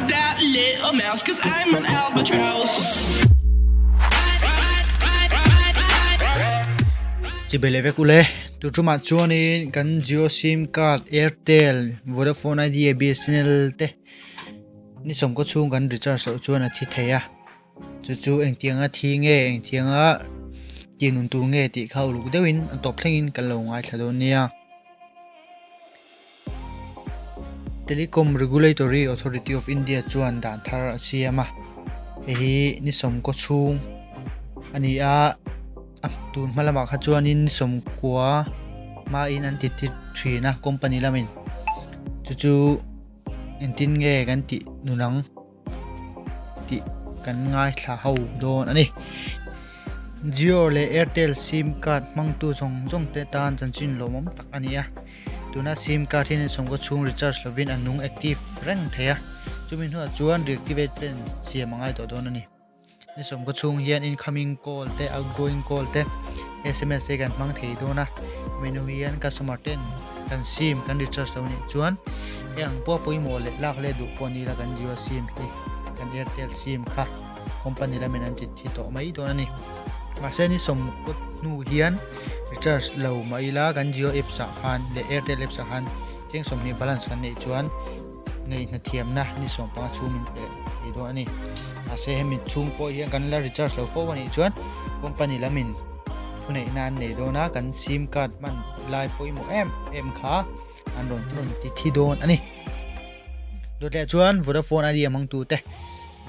that little mouse, cause I'm an albatross. Chibai leh vek ule, tu tumah chuanin kan Jio sim card, Airtel, Vodafone Idea, BSNL te ni sawmkaw chhung kan recharge loh chuan a thi thei a. Chu chu engtianga thi nge engtianga tih nun tur nge tih kha uluk deuhin a tawp thlengin kan lo ngaithla dawn nia. Telecom Regulatory Authority of India chuan dan thar a siam a, hei hi ni sawmkaw chhung a ni a, a tun hma lamah kha chuanin ni sawmkua hmain an ti thin a company lamin chu chu engtin nge kan tih nun ang. tih kan ngaithla ho dawn a ni. Jio leh Airtel sim card hmangtu zawng zawng te tan chanchin lawmawm tak a ni a. Tuna sim card hian sawmkaw chhung recharge lovin a nung active reng thei a, chumi hnuah chuan reactivate plan siam a ngai tawh dawn a ni. Ni sawmkaw chhung hian incoming call te outgoing call te sms te kan hmang thei dawn a menu hian customer ten kan sim kan recharge lo nih chuan hei ang pawh pawimawh leh lak leh duh pawh ni ila kan Jio sim hi kan Airtel sim kha company lamin an ti thi tawh mai dawn a ni mahse ni sawmkaw hnu hian recharge lo mah ila kan Jio apps ah khan leh Airtel apps ah khan cheng 20 balance kan neih chuan Ngaihna thiamna ni 15 chhung min pe thei dawn a ni. Mahse hemi chhung pawh hian kan la recharge lo fo a nih chuan company lamin thuneihna an nei dawn a, kan sim card hman lai pawimawh em em kha an rawn rawn ti thi dawn a ni. Dawt leh chuan Vodafone idea hmangtu te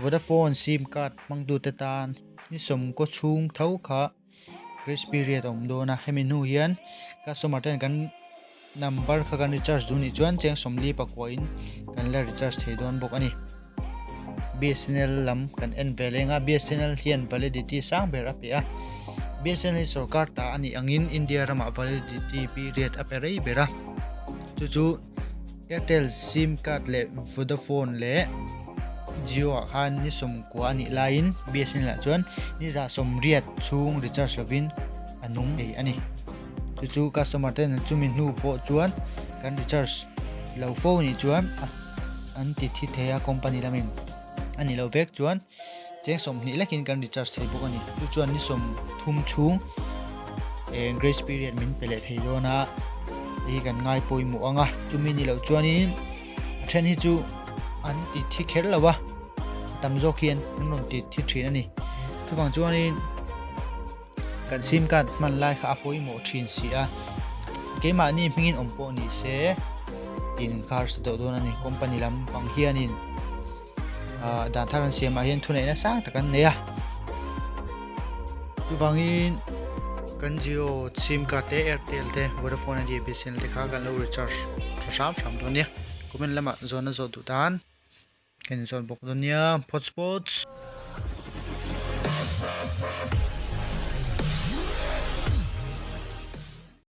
Vodafone sim card hmangtu te tan ni 10 chhung tho kha Grace period a awm dawn a, hemi hnu hian customer ten kan number kha kan recharge duh nih chuan cheng 40 pakuahin kan la recharge thei dawn bawk a ni. BSNL lam kan en ve leng a, BSNL hian validity sang ber a pe a, BSNL hi sorkar ta a nih angin India ramah validity period a pe rei ber a, chu chu Airtel sim card leh Vodafone leh Jio ah khan ni 90 a nih laiin BSNL ah chuan ni 180 chhung recharge lovin a nung thei a ni. Chu chu customer ten chumi hnu pawh chuan kan recharge lo fo nih chuan an ti thi thei a company lamin a nih loh vek chuan cheng 20 lekin kan recharge thei bawk a ni. Chu chuan ni 30 chhung eh grace period min pe leh thei dawn a hei hi kan ngai pawimawh ang a chumi ni loh chuanin a then hi chu an ti thi kher lo a tam zawk hian an rawn ti thi thin a ni. Chuvang chuanin kan sim card hman lai kha a pawimawh thin si a keimahni hmingin awm pawh ni se tin khar sa deuh dawn a ni company lam pang hianin ah dan thar an siamah hian thuneihna sang tak an nei a chuvangin kan Jio sim card te Airtel te Vodafone idea BSNL te kha kan lo recharge tha hram hram dawn nia comment lamah zawn a zawh duh tan kan inzawn bawk dawn nia phawt phawt.